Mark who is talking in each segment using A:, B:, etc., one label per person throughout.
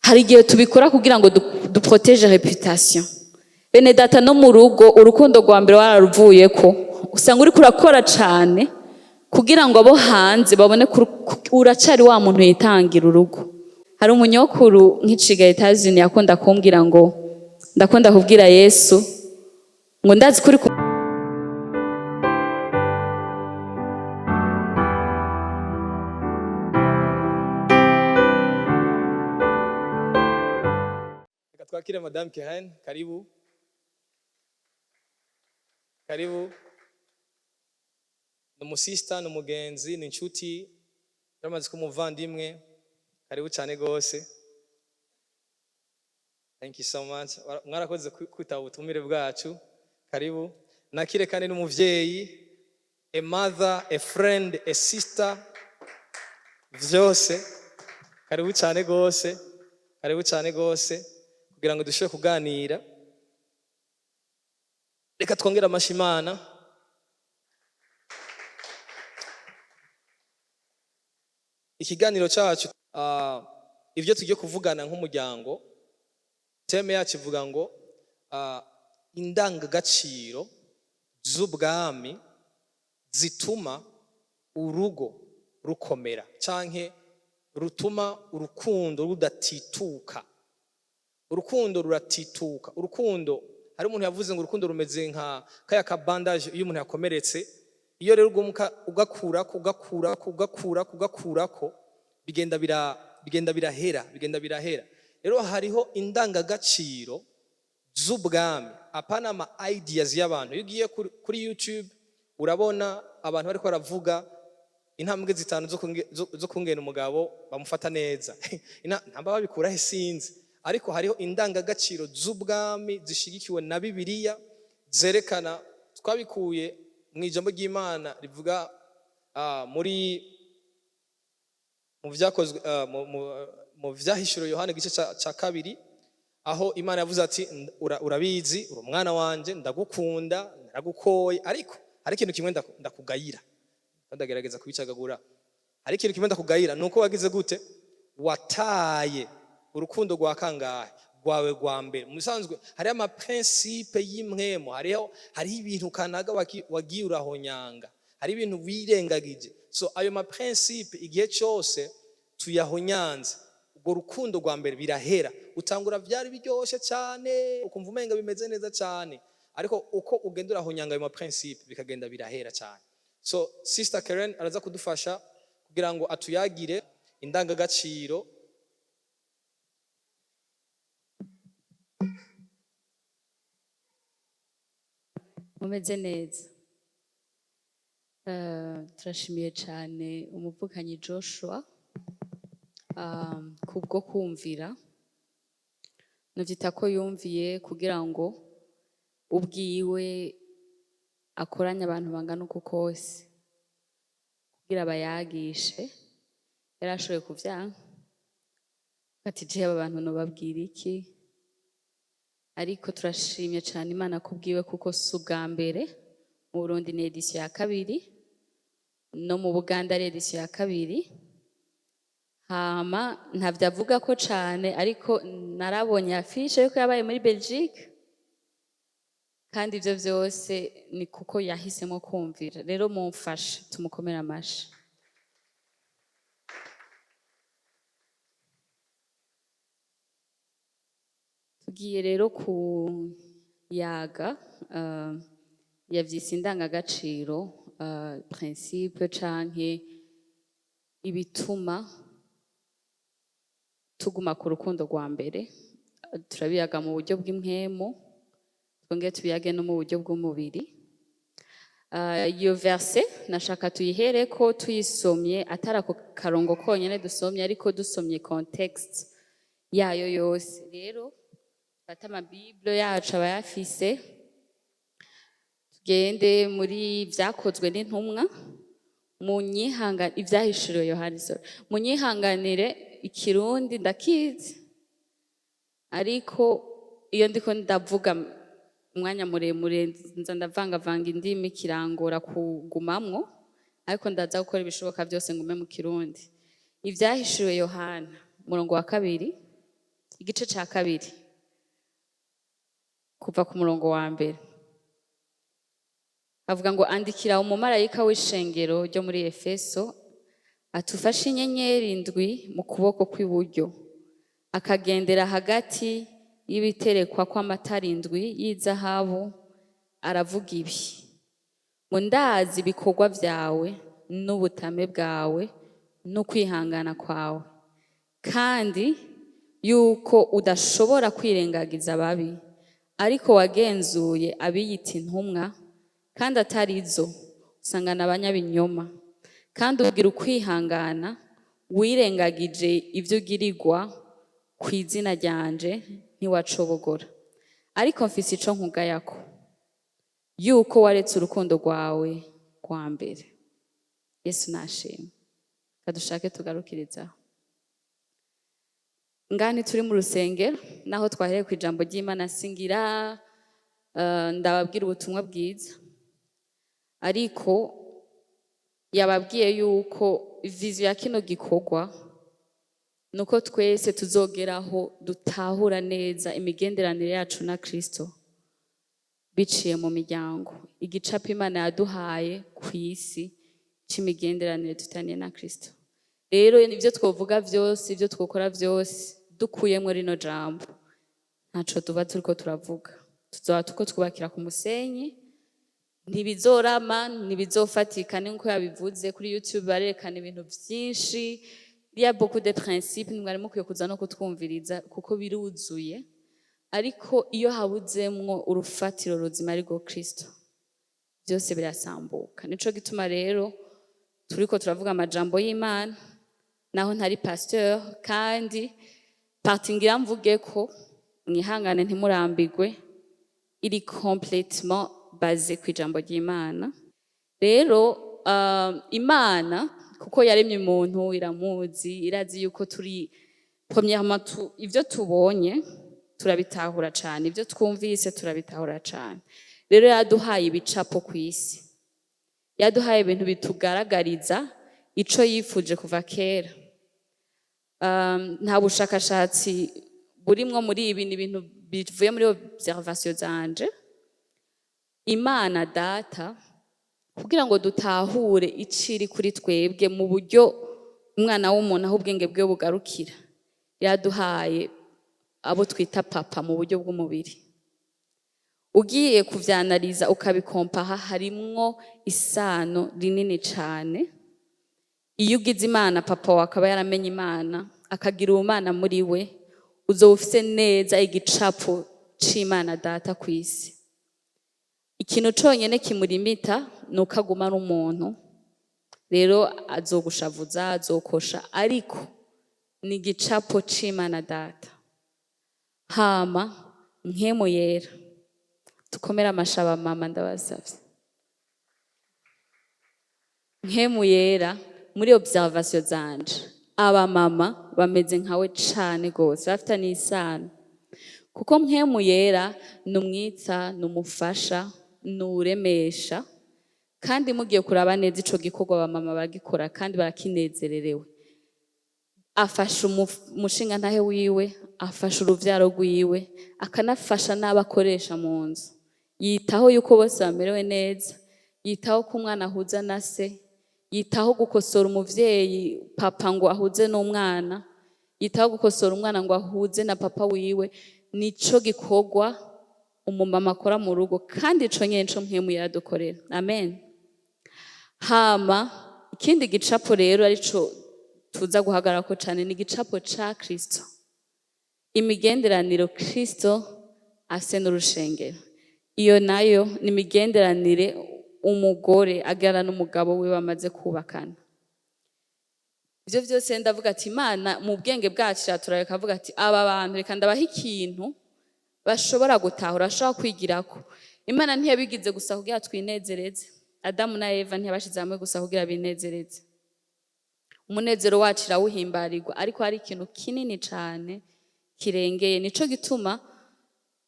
A: Hari igihe tubikora kugira ngo duprotège réputation. Bene data, no mu rugo urukundo rwa mbere wararuvuyeko, usanga uriko urakora cane kugira ngo abo hanze babone ko uracari wa muntu yitangira urugo. Hari umunyokuru nk'iciga Etazuni yakunda kumbwira ngo ndakunda kubwira Yesu ngo ndazi kuri.
B: Reka twakire Madame Keren. Karibu, karibu. Ni umusista, ni umugenzi, ni inshuti, yaramaze ko umuvandimwe. Karibu cyane rwose. Thank you so much. Mwarakoze kwitaba ubutumire bwacu. Karibu. Nakire kandi n'umuvyeyi, a mother, a friend, a sister, vyose. Karibu cyane rwose, karibu cyane rwose, kugira ngo dushobore kuganira. Reka twongere amashyi Imana. Ikiganiro cyacu, ibyo tugiye kuvugana nk'umuryango, thème yacu ivuga ngo indangagaciro z'ubwami zituma urugo rukomera canke rutuma urukundo rudatituka. Urukundo ruratituka. Urukundo, hari umuntu yavuze ngo urukundo rumeze nka kaya ka bandage iyo umuntu yakomeretse. Iyo rero ugumuka ugakurako, ugakurako, ugakurako, ugakurako, bigenda birahera, bigenda birahera. Rero hariho indangagaciro z'ubwami, apana ama ideas y'abantu. Iyo ugiye kuri YouTube urabona abantu bariko baravuga intambwe zitanu zo kungena umugabo bamufata neza. Ntamba babikura he sinzi, ariko hariho indangagaciro z'ubwami zishigikiwe na Bibiliya, zerekana twabikuye mu ijambo ry'Imana rivuga muri mu vyakozwe, mu vyahishuriwe Yohana igice ca kabiri, aho Imana yavuze ati: "Urabizi, uri umwana wanje, ndagukunda, naragukoye, ariko hari ikintu kimwe ndakugayira." Ndagerageza kubicagagura. Hari ikintu kimwe ndakugayira, nuko wagize gute? Wataye urukundo rwa kangahe? Rwawe rwa mbere. Mu bisanzwe hariho amaprincipe y'impwemu, hariho ibintu kanaga wagiye urahonyanga, hari ibintu wirengagije. So ayo maprincipe, igihe cyose tuyahonyanze, urwo rukundo rwa mbere birahera. Utangura byari biryoshye cyane, ukumva umenga bimeze neza cyane, ariko uko ugenda urahonyanga ayo maprincipe, bikagenda birahera cyane. So Sister Karen araza kudufasha kugira ngo atuyagire indangagaciro.
A: Mumeze neza? Turashimiye cyane umuvukanyi Joshua kubwo kumvira. Nuvyita ko yumviye kugira ngo ubwiwe akoranye abantu bangana uko kose kugira abayagishe. Yari ashoboye kuvyanka ati: "Jewe aba bantu nobabwira iki?" Ariko turashimye cyane Imana kubwiwe, kuko si ubwa mbere mu Burundi, ni édition ya kabiri, no mu Buganda ari édition ya kabiri. Hama ntavyo avuga ko cane, ariko narabonye affiche yuko yabaye muri Belgique, kandi ivyo vyose ni kuko yahisemo kumvira. Rero mumfashe tumukomere amashi. Tugiye rero ku yaga yavyise indangagaciro, principe canke ibituma tuguma ku rukundo rwa mbere. Turabiyaga mu buryo bw'impwemu, twongere tubiyage no mu buryo bw'umubiri. Iyo verset nashaka tuyihereko tuyisomye, atari ako karongo konyene dusomye, ariko dusomye contexte yayo yose. Rero fata amabible yacu abayafise, tugende muri Vyakozwe n'Intumwa. Mu nyihanga Ivyahishuriwe Yohani, sorry, munyihanganire, Ikirundi ndakizi, ariko iyo ndiko ndavuga umwanya muremure nza ndavangavanga indimi, kirangora kugumamwo, ariko ndaza gukora ibishoboka byose ngume mu Kirundi. Ivyahishuriwe Yohana, umurongo wa kabiri. Igice ca kabiri, kuva ku murongo wa mbere, avuga ngo: "Andikira umumarayika w'ishengero ryo muri Efeso atufashe inyenyeri indwi mu kuboko kw'iburyo, akagendera hagati y'ibiterekwa kw'amatara indwi y'izahabu, aravuga ibi ngo: Ndazi ibikorwa byawe n'ubutame bwawe n'ukwihangana kwawe, kandi yuko udashobora kwirengagiza ababi, ariko wagenzuye abiyita intumwa kandi atari zo, usangana abanyabinyoma, kandi ugira ukwihangana, wirengagije ibyo ugirirwa ku izina ryanje, ntiwacobogora. Ariko mfise ico nkugayako, yuko waretse urukundo rwawe rwa mbere." Yesu nashimwe. Kadushake tugarukirizaho ngani. Turi mu rusengero, naho twahereye ku ijambo ry'Imana. Singira ndababwira ubutumwa bwiza, ariko yababwiye yuko vision ya kino gikorwa nuko twese tuzogeraho dutahura neza imigenderanire yacu na Kristo biciye mu miryango, igicapo Imana yaduhaye ku isi c'imigenderanire dufitaniye na Kristo. Rero ibyo twovuga byose, ibyo twokora byose, dukuyemo rino jambo, ntaco tuba turiko turavuga. Tuzoba tuko twubakira ku musenyi, ntibizorama, ntibizofatika. Nkuko yabivuze, kuri YouTube barerekana ibintu vyinshi, il y a beaucoup de principes. Mwari mukwiye kuza no kutwumviriza kuko biruzuye, ariko iyo habuzemwo urufatiro ruzima, arirwo Kristo, byose birasambuka. Nico gituma rero turiko turavuga amajambo y'Imana, naho ntari pasteur. Kandi partie ngira mvuge ko mwihangane, ntimurambigwe, iri complètement basée ku ijambo ry'Imana. Rero Imana kuko yaremye umuntu iramuzi, irazi yuko turi premièrement ivyo tubonye turabitahura cane, ibyo twumvise turabitahura cane. Rero yaduhaye ibicapo ku isi, yaduhaye ibintu bitugaragariza ico yifuje kuva kera. Nta bushakashatsi burimwo muri ibi, ni ibintu bivuye muri observation zanje. Imana Data, kugira ngo dutahure iciri kuri twebwe mu buryo umwana w'umuntu aho ubwenge bwe bugarukira, yaduhaye abo twita papa mu buryo bw'umubiri. Ugiye kuvyanaliza, ukabikompaha, harimwo isano rinini cane. Iyo ugize Imana papa wawe akaba yaramenye Imana, akagira ubumana muri we, uzoba ufise neza igicapo c'Imana Data ku isi. Ikintu conyene kimurimita ni uko aguma ari umuntu. Rero azogushavuza, azokosha, ariko ni igicapo c'Imana Data. Hama Mpwemu Yera, dukomere amashaba mama, ndabasavye. Mpwemu Yera, muri observation zanje, abamama bameze nkawe cane gose, bafitanye isano, kuko Mpwemu Yera ni umwitsa, ni umufasha, ni uwuremesha. Kandi mugiye kuraba neza, ico gikorwa abamama bagikora kandi barakinezererewe. Afasha umushingantahe wiwe, afasha uruvyaro rwiwe, akanafasha n'abo akoresha mu nzu. Yitaho yuko bose bamerewe neza, yitaho ko umwana ahuza na se, yitaho gukosora umuvyeyi papa ngo ahuze n'umwana, yitaho gukosora umwana ngo ahuze na papa wiwe. Nico gikorwa umumama akora mu rugo, kandi ico nyene nico Mpwemu yadukorera. Amen. Hama ikindi gicapo rero arico tuza guhagararako cane ni igicapo ca Kristo, imigenderaniro Kristo afise n'urushengero. Iyo nayo ni imigenderanire umugore agirana n'umugabo we bamaze kubakana. Ivyo vyose, ndavuga ati Imana mu bwenge bwacu iraturareka, avuga ati: "Aba bantu reka ndabaha ikintu bashobora gutahura, bashobora kwigirako." Imana ntiyabigize gusa kugira twinezereze. Adamu na Eva ntiyabashize hamwe gusa kugira binezereze. Umunezero wacu irawuhimbarirwa, ariko hari ikintu kinini cane kirengeye. Nico gituma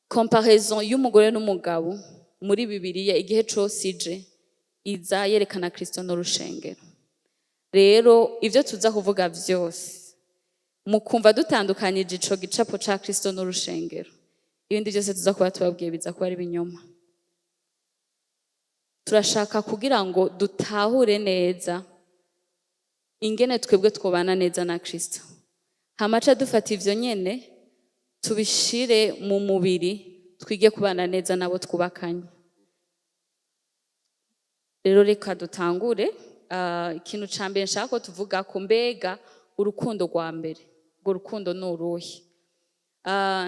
A: comparaison y'umugore n'umugabo muri Bibiliya, igihe cose ije, iza yerekana Kristo n'urushengero. Rero ivyo tuza kuvuga vyose Mukumva dutandukanije ico gicapo ca Kristo n'urushengero, ibindi byose tuza kuba tubabwiye biza kuba ari ibinyoma. Turashaka kugira ngo dutahure neza ingene twebwe twobana neza na Kristo, hamaca dufata ivyo nyene tubishire mu mubiri, twige kubana neza nabo twubakanye. Rero reka dutangure. Ikintu ca mbere nshaka ko tuvuga ko, mbega urukundo rwa mbere, urwo rukundo ni uruhe?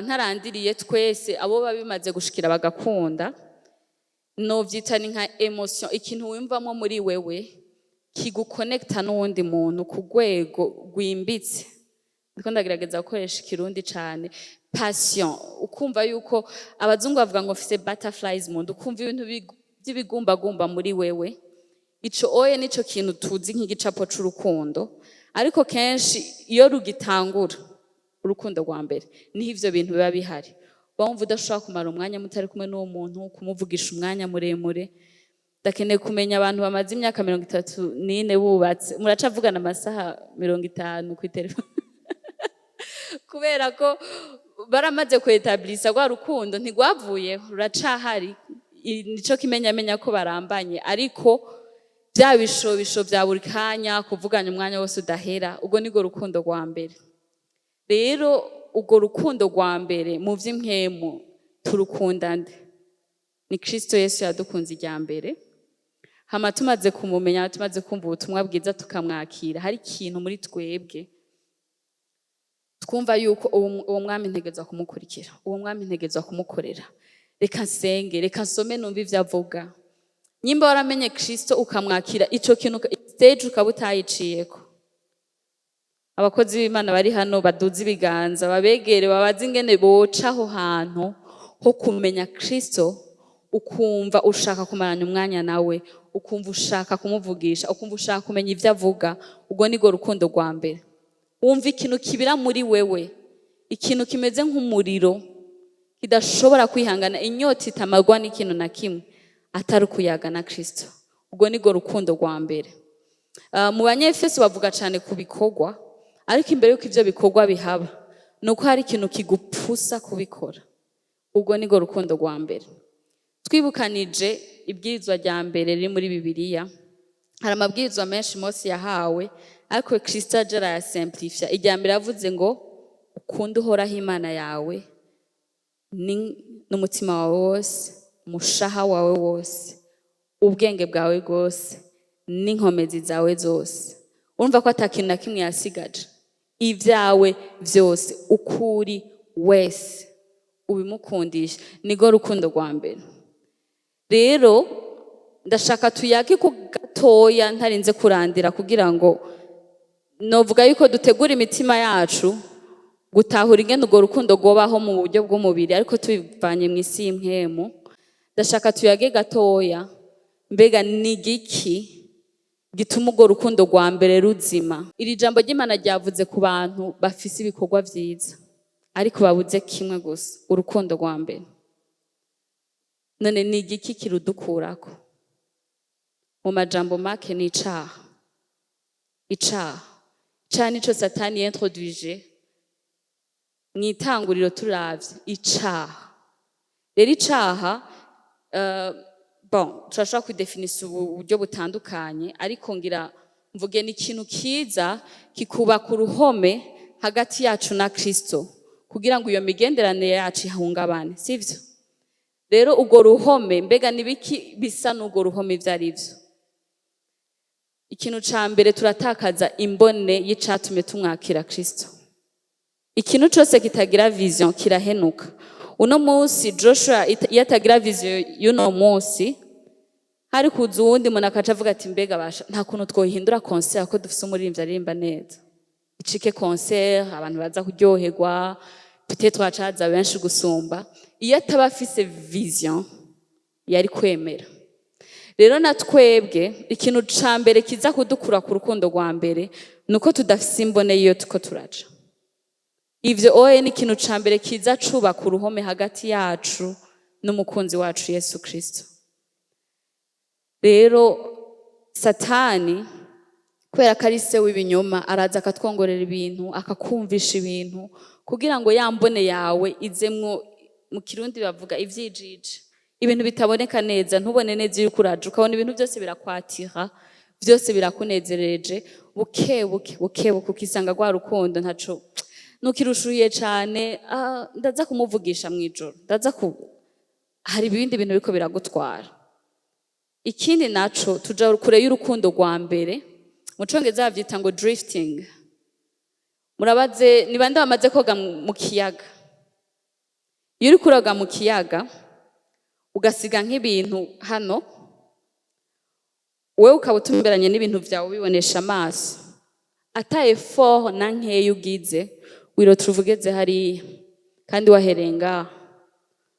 A: Ntarandiriye, twese abo baba bimaze gushikira bagakunda, novyita ni nka émotion, ikintu wiyumvamo muri wewe kigukonekta n'uwundi muntu ku rwego rwimbitse. Ndiko ndagerageza gukoresha Ikirundi cane. Passion, ukumva yuko abazungu bavuga ngo mfise butterflies mu nda, ukumva ibintu vy'ibigumbagumba muri wewe. Ico oye nico kintu tuzi nk'igicapo c'urukundo. Ariko kenshi iyo rugitangura, urukundo rwa mbere, niho ivyo bintu biba bihari. Uba wumva udashobora kumara umwanya mutari kumwe n'uwo muntu, kumuvugisha umwanya muremure. Ndakeneye kumenya abantu bamaze imyaka 34 bubatse, muracavugana amasaha 50 kw'itelefone? Kubera ko baramaze kwetablisa rwa rukundo, ntigwavuyeho, ruracahari. Nico kimenyamenya ko barambanye. Ariko bya bishobisho bya buri kanya, kuvuganya umwanya wose udahera, ubwo nirwo rukundo rwa mbere. Rero urwo rukundo rwa mbere mu vy'impwemu turukunda nde? Ni Kristo Yesu yadukunze irya mbere. Hama tumaze kumumenya, tumaze kumva ubutumwa bwiza, tukamwakira, hari ikintu muri twebwe twumva yuko uwo mwami ntegerezwa kumukurikira, uwo mwami ntegerezwa kumukorera. Reka nsenge, reka nsome numve ivyo avuga. Nyimba waramenye Kristo ukamwakira, ico kintu stage ukaba utayiciyeko, abakozi b'Imana bari hano baduze ibiganza, babegere, babaze ingene boca aho hantu ho kumenya Kristo, ukumva ushaka kumarana umwanya nawe, ukumva ushaka kumuvugisha, ukumva ushaka kumenya ivyo avuga. Ubwo nirwo rukundo rwa mbere. Wumva ikintu kibira muri wewe, ikintu kimeze nk'umuriro kidashobora kwihangana, inyota itamarwa n'ikintu na kimwe atari ukuyaga na Kristo. Ubwo nirwo rukundo rwa mbere. Mu Banyefeso bavuga cyane ku bikorwa, ariko imbere y'uko ivyo bikorwa bihaba, ni uko hari ikintu kigupusa kubikora. Ubwo nirwo rukundo rwa mbere. Twibukanije ibwirizwa rya mbere riri muri Bibiliya, hari amabwirizwa menshi Mose yahawe, ariko Kristo aje arayasimplifya. Irya mbere yavuze ngo ukunde Uhoraho Imana yawe n'umutima wawe wose, umushaha wawe wose, ubwenge bwawe bwose n'inkomezi zawe zose. Urumva ko ata kintu na kimwe yasigaje. Ibyawe byose, uko uri wese, ubimukundisha. Nirwo rukundo rwa mbere. Rero ndashaka tuyage ku gatoya, ntarinze kurandira, kugira ngo novuga yuko dutegura imitima yacu gutahura ingene urwo rukundo rwobaho mu buryo bw'umubiri, ariko tubivanye mu isi y'impwemu. Ndashaka tuyage gatoya, mbega ni igiki gituma urwo rukundo rwa mbere ruzima? Iri jambo ry'Imana ryavuze ku bantu bafise ibikorwa vyiza ariko babuze kimwe gusa, urukundo rwa mbere. None ni igiki kirudukurako? Mu majambo make, ni icaha. Icaha, icaha nico Satani yintroduije mw'itanguriro. Turavye icaha rero, icaha bon, turashobora kudefinisa uburyo butandukanye, ariko ngira mvuge ni ikintu kiza kikubaka uruhome hagati yacu na Kristo kugira ngo iyo migenderanire yacu ihungabane, sivyo? Rero urwo ruhome, mbega ni biki bisa n'urwo ruhome? Ivyo ari vyo, ikintu ca mbere, turatakaza imbone y'icatumye tumwakira Kristo. Ikintu cose kitagira vision kirahenuka. Uno munsi Joshua iyo atagira vision y'uno munsi, hari kuza uwundi muntu akaca avuga ati: "Mbega basha, nta kuntu twohindura concert, ko dufise umuririmbyi aririmba neza, icike concert abantu baza kuryoherwa, peut-être hacaza benshi gusumba." Iyo ataba afise vision, yari kwemera. Rero na twebwe, ikintu ca mbere kiza kudukura ku rukundo rwa mbere ni uko tudafise imbone y'iyo tuko turaja. Ivyo oye ni ikintu ca mbere kiza cubaka uruhome hagati yacu n'umukunzi wacu Yesu Kristo. Rero Satani Kubera ko ari se w'ibinyoma, araza akatwongorera ibintu, akakumvisha ibintu kugira ngo ya mbone yawe izemwo, mu Kirundi bavuga ivyijiji, ibintu bitaboneka neza, ntubone neza iyo uriko uraja, ukabona ibintu byose birakwatira, byose birakunezereje. Buke buke buke buke ukisanga rwa rukundo ntaco nukirushuye cane. Ah, ndaza kumuvugisha mw'ijoro, ndaza ku hari ibindi bintu biriko biragutwara. Ikindi naco, tuja kure y'urukundo rwa mbere. Mu Congereza bavyita ngo drifting. Murabaze ni bande bamaze koga mu kiyaga? Iyo uriko uroga mu kiyaga, ugasiga nk'ibintu hano, wewe ukaba utumberanye n'ibintu vyawe, ubibonesha amaso, ata effort na nkeya ugize, wirotura ugeze hariya kandi wahereye ngaha,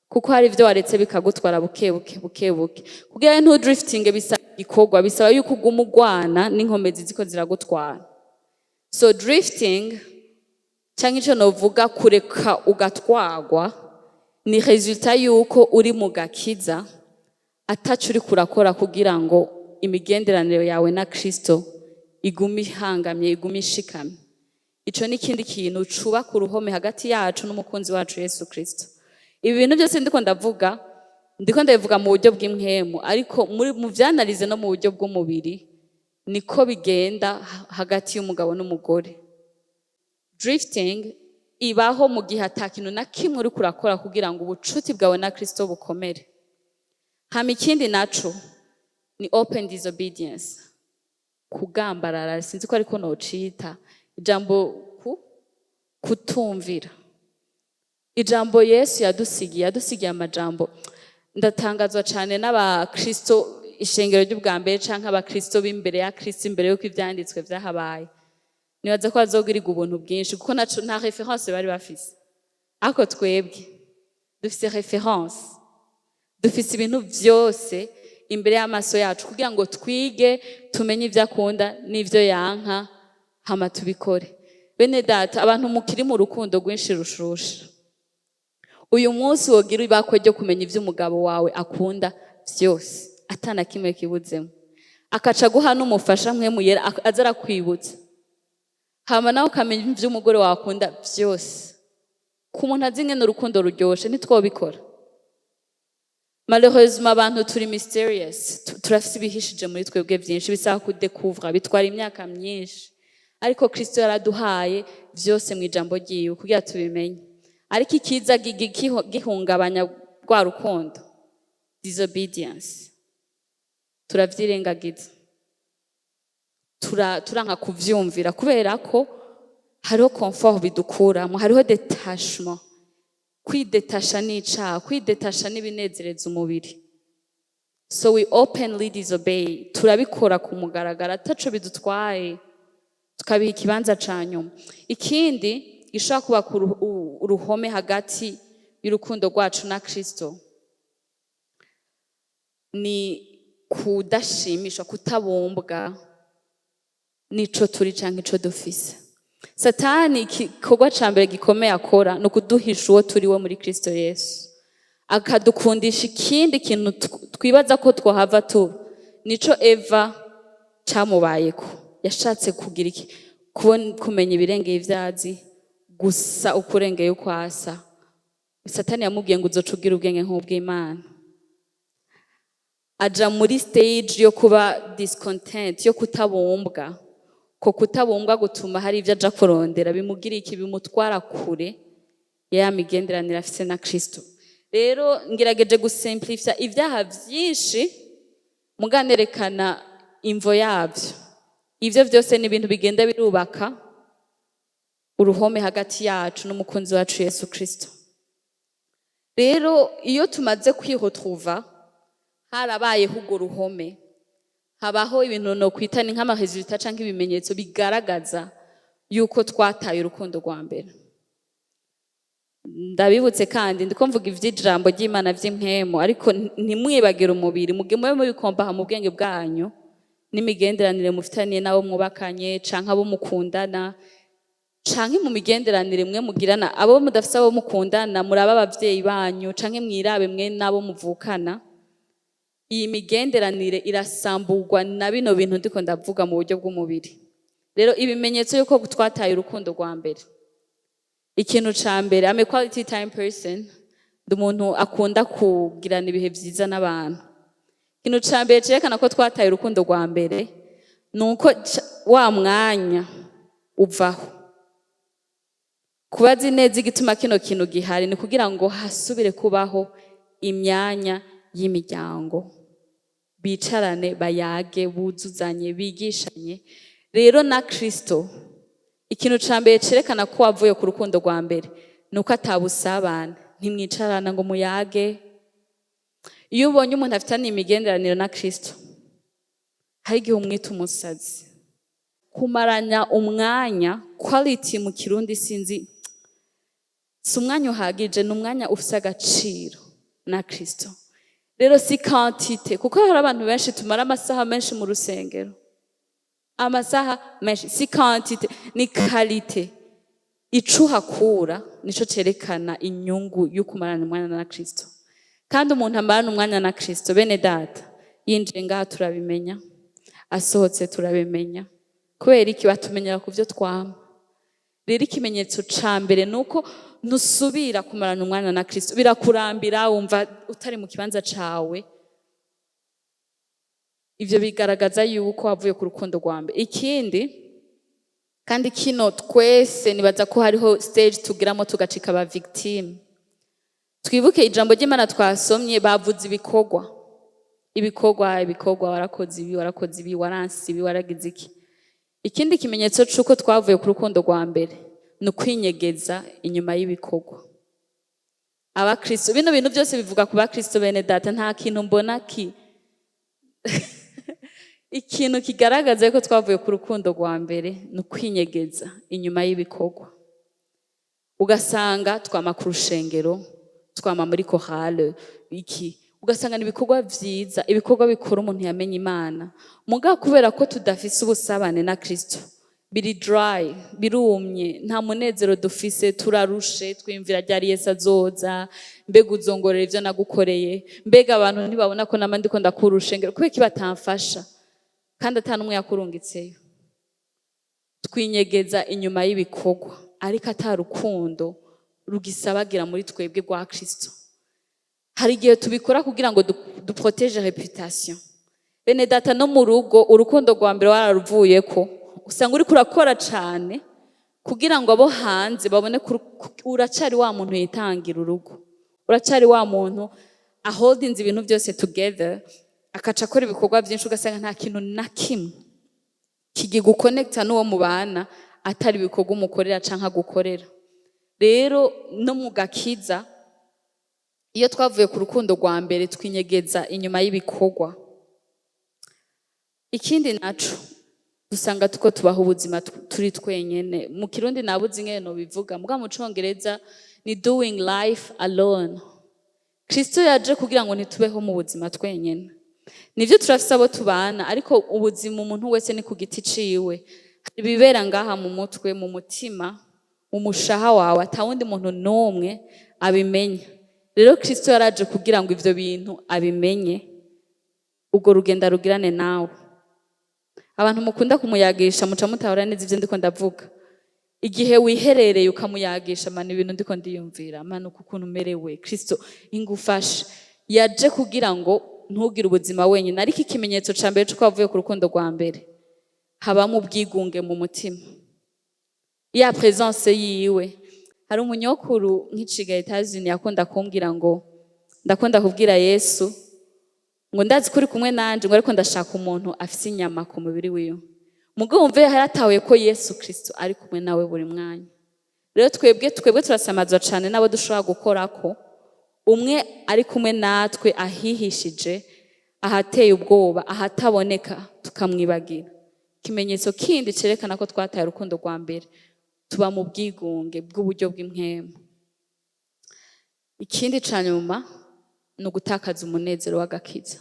A: kuko hari ibyo waretse bikagutwara buke buke buke buke. Kugira ngo ntudriftinge bisaba igikorwa, bisaba yuko uguma ugwana n'inkomezi ziko ziragutwara. So drifting, cyangwa icyo novuga kureka ugatwagwa, ni résultat yuko uri mu gakiza ataco uriko urakora kugira ngo imigenderanire yawe na Kristo igume ihangamye, igume ishikamye. Ico ni ikindi kintu cubaka uruhome hagati yacu n'umukunzi wacu Yesu Kristo. Ibi bintu byose ndiko ndavuga, ndiko ndabivuga mu buryo bw'impwemu, ariko muri mu vyanalize no mu buryo bw'umubiri niko bigenda hagati y'umugabo n'umugore. Drifting ibaho mu gihe ata kintu na kimwe uriko urakora kugira ngo ubucuti bwawe na Kristo bukomere. Hama ikindi naco ni open disobedience, kugambarara, sinzi ko ariko nocita ijambo ku kutumvira ijambo Yesu yadusigiye. Yadusigiye amajambo. Ndatangazwa cyane n'abakristo ishengero ry'ubwa mbere canke abakristo b'imbere ya Kristo, imbere y'uko ivyanditswe vyahabaye. Nibaza ko bazogirirwa ubuntu bwinshi, kuko naco nta référence bari bafise, ariko twebwe dufise référence, dufise ibintu vyose imbere y'amaso yacu kugira ngo twige, tumenye ibyo akunda n'ibyo yanka, hama tubikore. Bene data, abantu mukiri mu rukundo rwinshi rushusha, uyu munsi wogira ibakwe ryo kumenya ibyo umugabo wawe akunda byose, atana kimwe kibudzemo, akaca guha n'umufasha mwe muyera aza arakwibutsa, hama nawe ukamenya ibyo umugore wawe akunda byose. Ku muntu azi ingene urukundo ruryoshe, ntitwobikora? Malheureusement, abantu turi mysterious. Turafise ibihishije muri twebwe byinshi bisaba kudekuvra, bitwara imyaka myinshi, ariko Kristo yaraduhaye byose mu ijambo ryiwe kugira tubimenye. Ariko ikiza gihungabanya rwa rukundo, disobedience, turavyirengagiza. Turanka kuvyumvira kubera ko hariho confort bidukuramo, hariho détachement, kwidetasha n'icaha, kwidetasha n'ibinezereza umubiri. So we openly disobey, turabikora ku mugaragaro ataco bidutwaye, tukabiha ikibanza ca nyuma. Ikindi gishobora kubaka uruhome hagati y'urukundo rwacu na Kristo ni kudashimishwa, kutabumbwa n'ico turi canke ico dufise. Satani igikorwa ca mbere gikomeye akora ni ukuduhisha uwo turi we muri Kristo Yesu, akadukundisha ikindi kintu twibaza ko twohava tuba. Nico Eva camubayeko. Yashatse kugira iki? Kumenya ibirengeye ivyazi gusa, ukurengeye uko asa. Satani yamubwiye ngo uzoca ugira ubwenge nk'ubw'Imana. Aja muri stage yo kuba discontent, yo kutabumbwa. Ko kutabumbwa gutuma hari ibyo aja kurondera bimugira iki? Bimutwara kure ya migenderanire afise na Kristo. Rero ngerageje gusimplifya ibyaha vyinshi, muganerekana imvo yabyo. Ivyo vyose ni ibintu bigenda birubaka uruhome hagati yacu n'umukunzi wacu Yesu Kristo. Rero iyo tumaze kwiretrouva harabayeho urwo ruhome, habaho ibintu nokwita ni nk'ama résultats canke ibimenyetso bigaragaza yuko twataye urukundo rwa mbere. Ndabibutse kandi, ndiko mvuga ivy'ijambo ry'Imana vy'impwemu, ariko ntimwibagire umubiri, muge mube mubikompaha mu bwenge bwanyu n'imigenderanire mufitaniye n'abo mwubakanye canke abo mukundana, canke mu migenderanire mwe mugirana abo mudafise abo mukundana, murabe abavyeyi banyu canke mwirabe mwe n'abo muvukana. Iyi migenderanire irasamburwa na bino bintu ndiko ndavuga mu buryo bw'umubiri. Rero ibimenyetso yuko twataye urukundo rwa mbere, ikintu ca mbere, I'm a quality time person, ndi umuntu akunda kugirana ibihe vyiza n'abantu. Ikintu ca mbere cerekana ko twataye urukundo rwa mbere ni uko wa mwanya uvaho. Kubaza neza igituma kino kintu gihari ni kugira ngo hasubire kubaho imyanya y'imiryango, bicarane, bayage, buzuzanye, bigishanye. Rero na Kristo, ikintu ca mbere cerekana ko wavuye ku rukundo rwa mbere ni uko atabusabane, ntimwicarana ngo muyage. Iyo ubonye umuntu afitanye imigenderanire na Kristo, hari igihe umwita umusazi. Kumaranya umwanya, quality mu Kirundi sinzi, si umwanya uhagije, ni umwanya ufise agaciro na Kristo. Rero si quantité, kuko hari abantu benshi tumara amasaha menshi mu rusengero, amasaha menshi. Si quantité, ni qualité. Ico uhakura nico cerekana inyungu yo kumarana umwanya na Kristo. Kandi umuntu amarana umwanya na Kristo, bene data, yinjiye ngaha turabimenya, asohotse turabimenya. Kubera iki? Batumenyera ku byo twama. Rero ikimenyetso ca mbere ni uko ntusubira kumarana umwanya na Kristo, birakurambira, wumva utari mu kibanza cawe. Ivyo bigaragaza yuko wavuye ku rukundo rwa mbere. Ikindi kandi, kino twese nibaza ko hariho stage tugiramo tugacika aba victime. Twibuke ijambo ry'Imana twasomye, bavuze ibikorwa, ibikorwa, ibikorwa: warakoze ibi, warakoze ibi, waranse ibi, waragize iki. Ikindi kimenyetso c'uko twavuye ku rukundo rwa mbere ni ukwinyegeza inyuma y'ibikorwa. Abakristo, bino bintu byose bivuga ku bakristo, bene data. Nta kintu mbona ki ikintu kigaragaza ko twavuye ku rukundo rwa mbere ni ukwinyegeza inyuma y'ibikorwa. Ugasanga twama ku rushengero, twama muri chorale, iki, ugasanga ni ibikorwa vyiza, ibikorwa bikora umuntu yamenye Imana. Mugabo kubera ko tudafise ubusabane na Kristo, biri dry, birumye, nta munezero dufise, turarushe, twiyumvira ryari Yesu azoza, mbega uzongorera ivyo nagukoreye, mbega abantu ntibabona ko nama ndiko ndakura urushengero, kubera iki batamfasha kandi ata n'umwe yakurungitseyo? Twinyegeza inyuma y'ibikorwa, ariko ata rukundo rugisabagira muri twebwe rwa Kristo. Hari igihe tubikora kugira ngo duprotège réputation. Bene data, no mu rugo urukundo rwa mbere wararuvuyeko, usanga uriko urakora cane kugira ngo abo hanze babone ko uracari wa muntu yitangira urugo, uracari wa muntu aholdinze ibintu byose together, akaca akora ibikorwa byinshi, ugasanga nta kintu na kimwe kigigukonekita n'uwo mubana atari ibikorwa umukorera canke agukorera. Rero no mu gakiza, iyo twavuye ku rukundo rwa mbere, twinyegeza inyuma y'ibikorwa. Ikindi naco, dusanga tuko tubaho ubuzima turi twenyene. Mu Kirundi nabuze ingene nobivuga, muga mu Congereza ni doing life alone. Kristo yaje kugira ngo ntitubeho mu buzima twenyene. Nivyo, turafise abo tubana, ariko ubuzima umuntu wese ni ku giti ciwe. Ibibera ngaha mu mutwe, mu mutima, mu mushaha wawe, atawundi muntu n'umwe abimenya. Rero Kristo yaraje kugira ngo ivyo bintu abimenye, urwo rugendo arugirane nawe. Abantu mukunda kumuyagisha muca mutahura neza ivyo ndiko ndavuga. Igihe wiherereye ukamuyagisha: "Mana, ibintu ndiko ndiyumvira, Mana, uku ukuntu umerewe, Kristo ingufashe." Yaje kugira ngo ntugire ubuzima wenyine. Ariko ikimenyetso ca mbere c'uko wavuye ku rukundo rwa mbere, habamo ubwigunge mu mutima, ya présence yiwe. Hari umunyokuru nk'iciga Etazini yakunda kumbwira ngo: "Ndakunda kubwira Yesu ngo ndazi ko uri kumwe nanje, ngo ariko ndashaka umuntu afise inyama ku mubiri wiwe." Mugo wumve, yaratahuye ko Yesu Kristo ari kumwe nawe buri mwanya. Rero twebwe turasamazwa cane n'abo dushobora gukorako. Umwe ari kumwe natwe ahihishije, ahateye ubwoba, ahataboneka, tukamwibagira. Ikimenyetso kindi cerekana ko twataye urukundo rwa mbere, tuba mu bwigunge bw'uburyo bw'impwemu. Ikindi ca nyuma ni ugutakaza umunezero w'agakiza,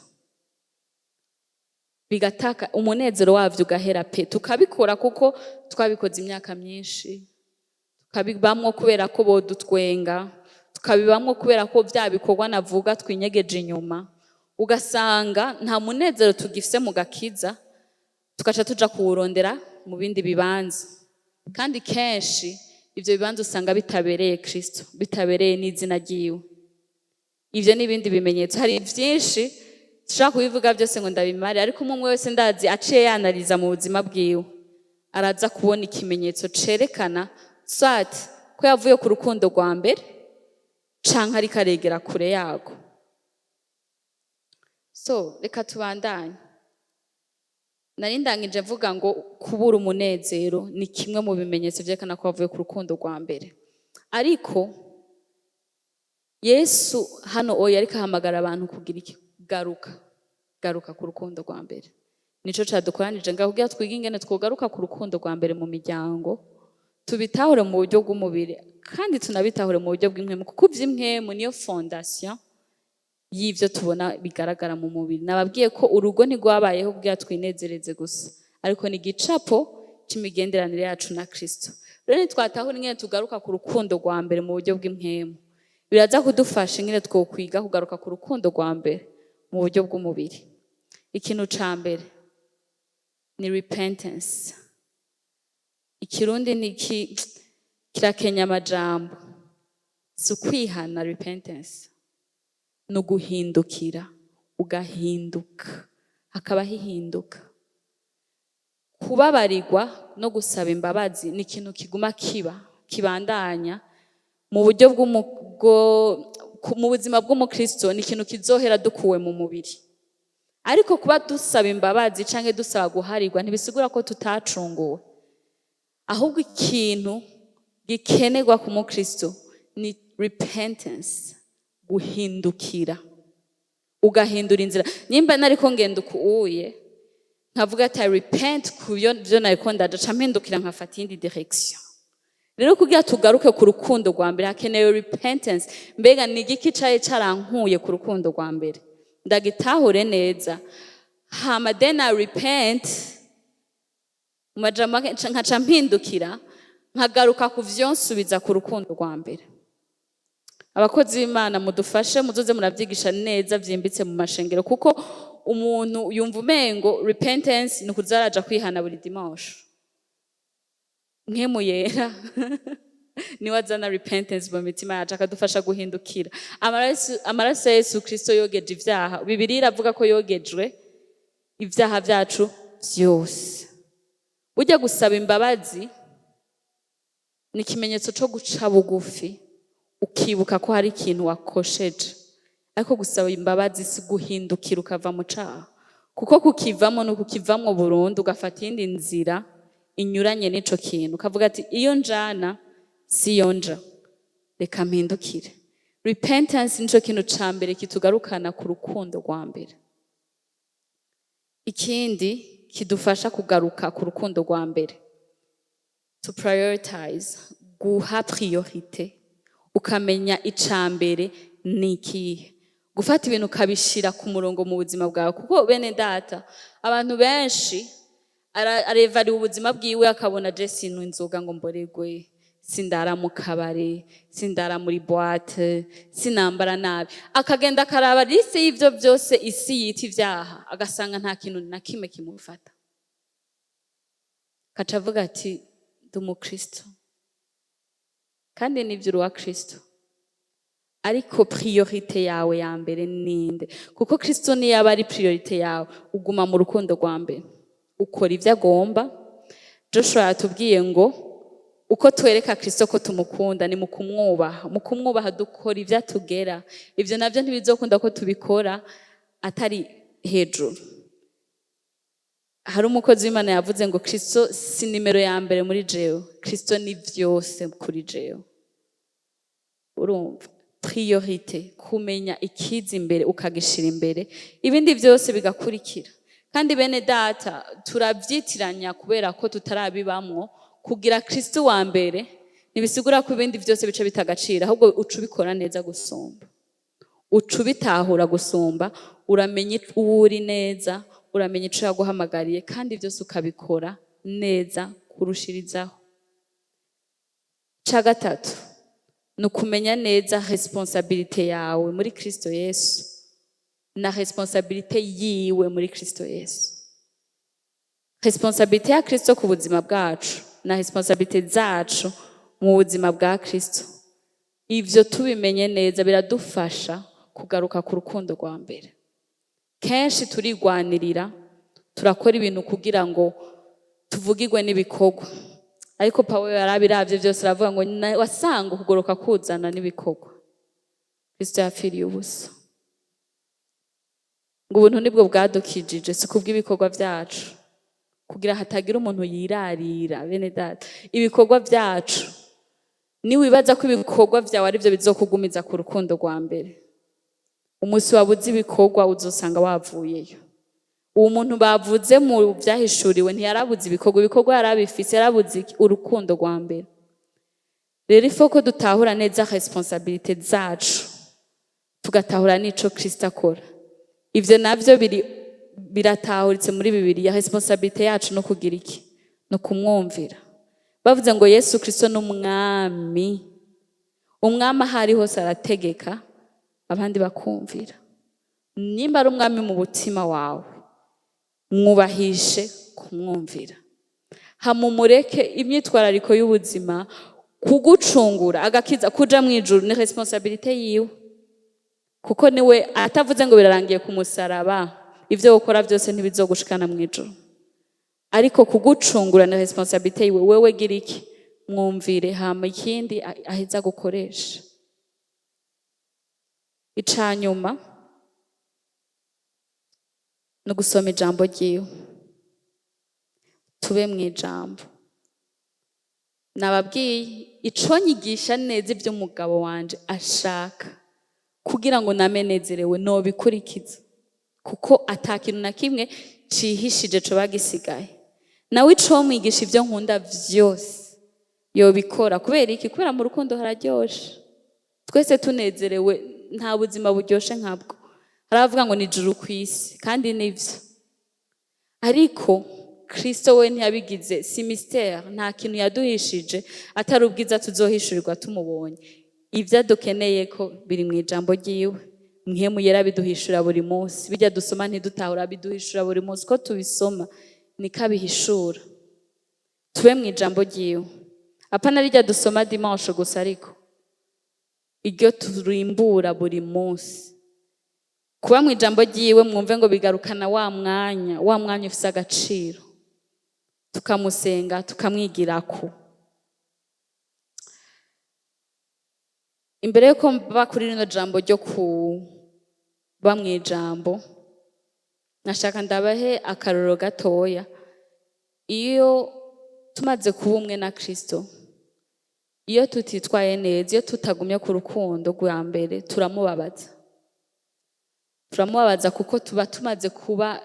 A: bigataka umunezero wavyo ugahera pe. Tukabikora kuko twabikoze imyaka myinshi, tukabibamwo kubera ko bodutwenga, tukabibamwo kubera ko vya bikorwa navuga twinyegeje inyuma, ugasanga nta munezero tugifise mu gakiza, tugaca tuja kuwurondera. mu bindi bibanza. Kandi kenshi ivyo bibanza usanga bitabereye Kristo, bitabereye n'izina ryiwe. Ivyo n'ibindi bimenyetso. Hari vyinshi dushobora kubivuga byose ngo ndabimare, ariko umwe umwe wese ndazi aciye yanariza mu buzima bwiwe, araza kubona ikimenyetso cerekana soit ko yavuye ku rukundo rwa mbere canke ariko aregera kure yago. So reka tubandanye. Nari ndangije mvuga ngo kubura umunezero ni kimwe mu bimenyetso vyerekana ko wavuye ku rukundo rwa mbere. Ariko Yesu hano oya, ariko ahamagara abantu kugira iki? Garuka, garuka ku rukundo rwa mbere. Nico cadukoranije ngaho, kugira twige ingene twogaruka ku rukundo rwa mbere mu miryango, tubitahure mu buryo bw'umubiri kandi tunabitahure mu buryo bw'impwemu, kuko ivy'impwemu niyo fondation y'ivyo tubona bigaragara mu mubiri. Nababwiye ko urugo ntirwabayeho kugira twinezereze gusa, ariko ni igicapo c'imigenderanire yacu na Kristo. Rero nitwatahura ingene tugaruka ku rukundo rwa mbere mu buryo bw'impwemu, biraza kudufasha ingene twokwiga kugaruka ku rukundo rwa mbere mu buryo bw'umubiri. Ikintu ca mbere ni repentance. Ikirundi ni iki? Kirakenya amajambo. Si ukwihana. Repentance ni uguhindukira, ugahinduka, hakabaho ihinduka. Kubabarirwa no gusaba imbabazi ni ikintu kiguma kiba, kibandanya mu buryo mu buzima bw'umukristo. Ni ikintu kizohera dukuwe mu mubiri, ariko kuba dusaba imbabazi canke dusaba guharirwa ntibisigura ko tutacunguwe. Ahubwo ikintu gikenerwa ku mukristo ni repentance, guhindukira, ugahindura inzira. Nimba nariko ngenda uku uye, nkavuga ati "I repent" ku byo nariko ndaja, ca mpindukira nkafata iyindi direction. Rero kugira tugaruke ku rukundo rwa mbere hakenewe repentance. Mbega ni igiki cari carankuye ku rukundo rwa mbere? Ndagitahure neza, hama then I repent. Mu majambo make, nkaca mpindukira, nkagaruka ku vyonsubiza ku rukundo rwa mbere. Abakozi b'Imana, mudufashe, muzoze muravyigisha neza vyimbitse mu mashengero, kuko umuntu yumva umengo repentance ni ukuza araja kwihana buri dimanche. Mpwemu Yera niwe azana repentance mu mitima yacu, akadufasha guhindukira. Amaraso ya Yesu Kristo yogeje ivyaha. Bibiliya iravuga ko yogejwe ivyaha vyacu vyose. Burya gusaba imbabazi ni ikimenyetso co guca bugufi, ukibuka ko hari ikintu wakosheje. Ariko gusaba imbabazi si guhindukira ukava mu caha, kuko kukivamo ni ukukivamwo burundu, ugafata iyindi nzira inyuranye n'ico kintu, ukavuga ati "Iyo njana siyo nja, reka mpindukire." Repentance nico kintu ca mbere kitugarukana ku rukundo rwa mbere. Ikindi kidufasha kugaruka ku rukundo rwa mbere, to prioritize, guha priorité, ukamenya ica mbere ni ikihe, gufata ibintu ukabishira ku murongo mu buzima bwawe. Kuko bene data, abantu benshi arevariwe ubuzima bwiwe, akabona je sinywa inzoga ngo mboregwe, sindara mu kabare, sindara muri boîte, sinambara nabi. Akagenda akaraba liste y'ivyo byose isi yita ivyaha, agasanga nta kintu na kimwe kimufata, akaca avuga ati "Ndi umukristo." Kandi nivyo, uri uwa Kristo, ariko priorité yawe ya mbere ninde? Kuko Kristo niyo aba ari priorité yawe, uguma mu rukundo rwa mbere, ukora ibyo agomba. Joshua yatubwiye ngo uko twereka Kristo ko tumukunda ni mu kumwubaha. Mu kumwubaha dukora ibyo atugera. Ibyo nabyo ntibizokunda ko tubikora atari hejuru. Hari umukozi w'Imana yavuze ngo "Kristo si nimero ya mbere muri jewe, Kristo ni vyose kuri jewe." Urumva, priorité, kumenya ikiza imbere ukagishira imbere, ibindi byose bigakurikira. Kandi bene data, turavyitiranya kubera ko tutarabibamwo. Kugira Kristo wa mbere ntibisigura ko ibindi byose bice bitagaciro, ahubwo uca ubikora neza gusumba, uca ubitahura gusumba, uramenya uwo uri neza, uramenya ico yaguhamagariye, kandi byose ukabikora neza kurushirizaho. Ca gatatu ni ukumenya neza responsabilité yawe muri Kristo Yesu na responsabilité yiwe muri Kristo Yesu. Responsabilité ya Kristo ku buzima bwacu na responsabilité zacu mu buzima bwa Kristo, ivyo tubimenye neza biradufasha kugaruka ku rukundo rwa mbere. Kenshi turigwanirira, turakora ibintu kugira ngo tuvugirwe n'ibikorwa, ariko Pawulo yarabiravye byose, aravuga ngo wasanga ukugoroka kuzana n'ibikorwa, Kristo yapfiriye ubusa. Ngo ubuntu nibwo bwadukijije, si kubw'ibikorwa byacu, kugira hatagira umuntu yirarira. Bene data, ibikorwa byacu, niwibaza ko ibikorwa byawe ari byo bizokugumiza ku rukundo rwa mbere, umunsi wabuze ibikorwa uzosanga wavuyeyo. Uwo muntu bavuze mu Vyahishuriwe ntiyarabuze ibikorwa, ibikorwa yarabifise, yarabuze iki? Urukundo rwa mbere. Rero ifo ko dutahura neza responsabilité zacu, tugatahura n'ico Kristo akora. Ivyo navyo biri biratahuritse muri Bibiliya. Responsabilité yacu no kugira iki? No kumwumvira. Bavuze ngo Yesu Kristo ni umwami. Umwami aho ari hose arategeka, abandi bakumvira. Nimba ari umwami mu mutima wawe, mwubahishe kumwumvira, hama umureke imyitwarariko y'ubuzima. Kugucungura, agakiza, kuja mu ijuru ni responsabilité yiwe, kuko niwe atavuze ngo birarangiye ku musaraba, ivyo ukora byose ntibizogushikana mu ijuru. Ariko kugucungura ni responsabilité yiwe. Wewe gira iki? Mwumvire, hama ikindi aheza gukoresha. Icanyuma ni ugusoma ijambo ryiwe, tube mu ijambo. Nababwiye ico nyigisha neza ibyo umugabo wanje ashaka kugira ngo name nezerewe, nobikurikiza, kuko ata kintu na kimwe cihishije coba gisigaye. Nawe ico mwigisha ibyo nkunda vyose yobikora. Kubera iki? Kubera mu rukundo hararyoshe, twese tunezerewe, nta buzima buryoshe nkabwo. Haravuga ngo ni ijuru ku isi, kandi nivyo. Ariko Kristo we ntiyabigize, si mystère, nta kintu yaduhishije atari ubwiza tuzohishurirwa tumubonye. Ibyo adukeneye ko biri mu ijambo ryiwe. Mpwemu Yera biduhishura buri munsi. Bijya dusoma ntidutahura, biduhishura buri munsi. Ko tubisoma niko abihishura. Tube mu ijambo ryiwe, apana rijya dusoma dimanche gusa, ariko iryo turimbura buri munsi. Kuba mu ijambo ryiwe, mwumve ngo bigarukana wa mwanya, wa mwanya ufise agaciro, tukamusenga, tukamwigirako. Imbere yuko mba kuri rino jambo ryo kuba mu ijambo, nashaka ndabahe akarorero gatoya. Iyo tumaze kuba umwe na Kristo, iyo tutitwaye neza, iyo tutagumye ku rukundo rwa mbere, turamubabaza. Turamubabaza kuko tuba tumaze kuba,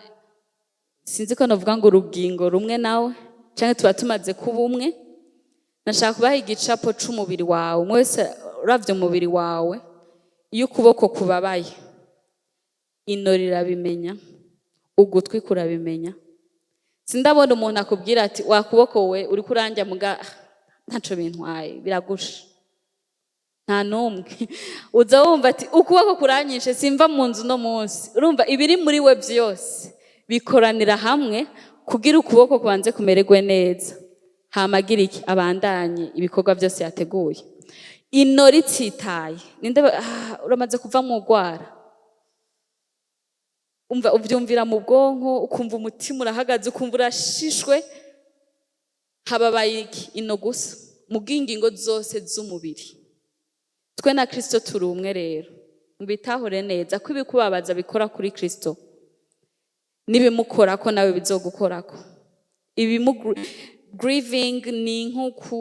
A: sinzi ko novuga ngo urugingo rumwe nawe, canke tuba tumaze kuba umwe. Nashaka kubaha igicapo c'umubiri wawe. Umwe wese uravye umubiri wawe, iyo ukuboko kubabaye, ino rirabimenya, ugutwi kurabimenya. Sindabona umuntu akubwira ati: "Wa kuboko we, uriko urandya, muga ntaco bintwaye, biragusha." Nta n'umwe. Uza wumva ati: "Ukuboko kuranyishe, simva mu nzu no munsi." Urumva ibiri muri we vyose bikoranira hamwe kugira ukuboko kubanze kumererwe neza, hama agira iki? Abandanye ibikorwa byose yateguye. Ino ritsitaye ninde? Uramaze kuva mu rwara, umva uvyumvira mu bwonko, ukumva umutima urahagaze, ukumva urashishwe. Hababaye iki? Ino gusa, mu bw'ingingo zose z'umubiri. Twe na Kristo turi umwe. Rero mubitahure neza ko ibikubabaza bikora kuri Kristo, n'ibimukorako nawe bizogukorako. Ibimu grieving ni nko ku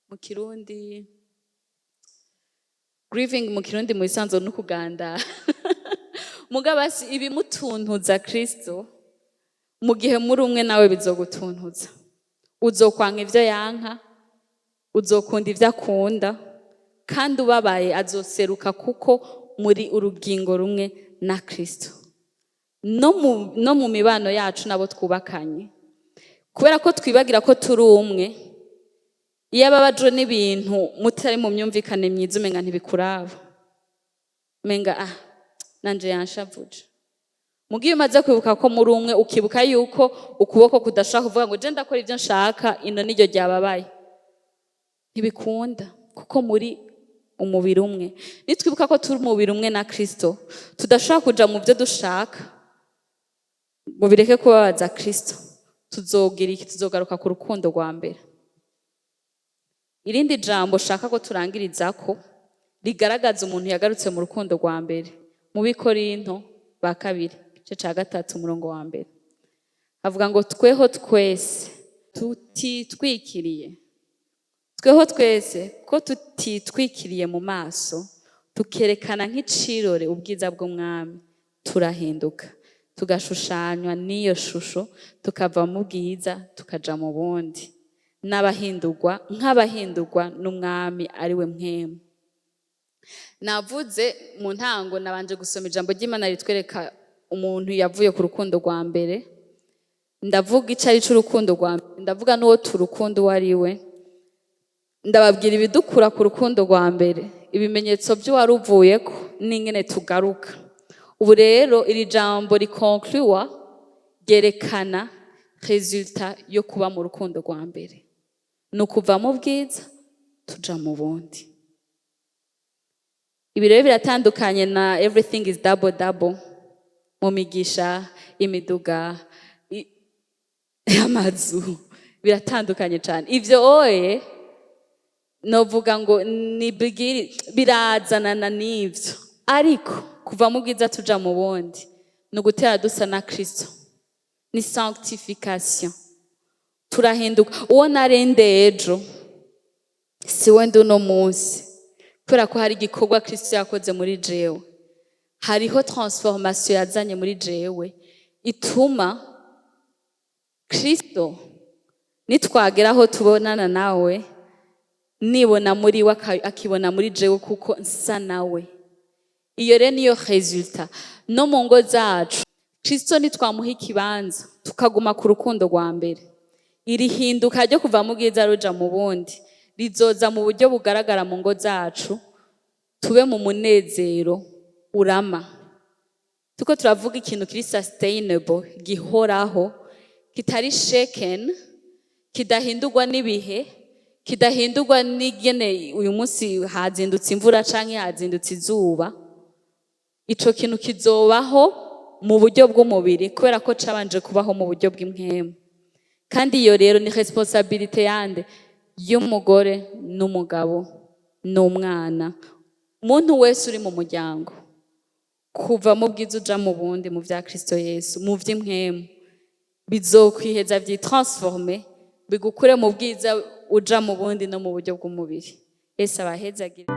A: mu Kirundi, grieving mu Kirundi mu bisanzwe no kuganda. Mugabo si ibimutuntuza Kristo, mu gihe muri umwe nawe bizogutuntuza. Uzokwanka ivyo yanka, uzokunda ivyo akunda, kandi ubabaye azoseruka, kuko muri urugingo rumwe na Kristo. No mu mibano yacu nabo twubakanye, kubera ko twibagira ko turi umwe, iyo ababajwe n'ibintu mutari mu myumvikane myiza, umenga ntibikuraba, umenga nanje yanshavuje. Mugihe umaze kwibuka ko muri umwe, ukibuka yuko ukuboko kudashobora kuvuga ngo je ndakora ibyo nshaka, ino niryo ryababaye, ntibikunda, kuko muri umubiri umwe. Nitwibuka ko turi umubiri umwe na Kristo, tudashobora kuja mu byo dushaka ngo bireke kubabaza Kristo, tuzogira iki? Tuzogaruka ku rukundo rwa mbere. Irindi jambo shaka ko turangirizako rigaragaza umuntu yagarutse mu rukundo rwa mbere, mu Bikorinto ba kabiri, igice ca 3, umurongo wa 1, havuga ngo tweho twese tutitwikiriye, tweho twese ko tutitwikiriye mu maso, tukerekana nk'icirore ubwiza bw'Umwami, turahinduka tugashushanywa n'iyo shusho, tukava mu bwiza tukaja mu bundi, n'abahindurwa nk'abahindurwa n'Umwami ari we Mpwemu. Navuze mu ntango, nabanje gusoma ijambo ry'Imana ritwereka umuntu yavuye ku rukundo rwa mbere. Ndavuga icyo ari cy'urukundo rwa mbere, ndavuga n'uwo turukunda uwo ari we, ndababwira ibidukura ku rukundo rwa mbere, ibimenyetso by'uwaruvuyeko n'ingene tugaruka. Ubu rero iri jambo riconclua, ryerekana résultat yo kuba mu rukundo rwa mbere: ni ukuva mu bwiza tuja mu bundi. Ibi rero biratandukanye na everything is double double mu migisha, imiduga, amazu. Biratandukanye cyane ivyo. Oye, novuga ngo ni bigiri, birazanana n'ivyo, ariko kuva mu bwiza tuja mu bundi ni ugutera dusa na Kristo, ni sanctification. Turahinduka. Uwo narende ejo si we ndi uno munsi, kubera ko hari igikorwa Kristo yakoze muri jewe, hariho transformation yazanye muri jewe ituma Kristo nitwagera aho tubonana nawe, nibona muri we, akibona muri jewe, kuko nsa nawe. Iyo rero niyo résultat. No mu ngo zacu, Kristo nitwamuha ikibanza, tukaguma ku rukundo rwa mbere, iri hinduka ryo kuva mu bwiza ruja mu bundi rizoza mu buryo bugaragara mu ngo zacu, tube mu munezero urama. Tuko turavuga ikintu kiri sustainable, gihoraho, kitari shaken, kidahindurwa n'ibihe, kidahindurwa n'ingene uyu munsi hazindutse imvura canke hazindutse izuba. Ico kintu kizobaho mu buryo bw'umubiri kubera ko cabanje kubaho mu buryo bw'impwemu. Kandi iyo rero ni responsabilité yande? Y'umugore n'umugabo n'umwana, umuntu wese uri mu muryango. Kuva mu bwiza uja mu bundi mu vya Kristo Yesu, mu vy'impwemu, bizokwiheza vyitransforme, bigukure mu bwiza uja mu bundi no mu buryo bw'umubiri. Yesu abahezagire.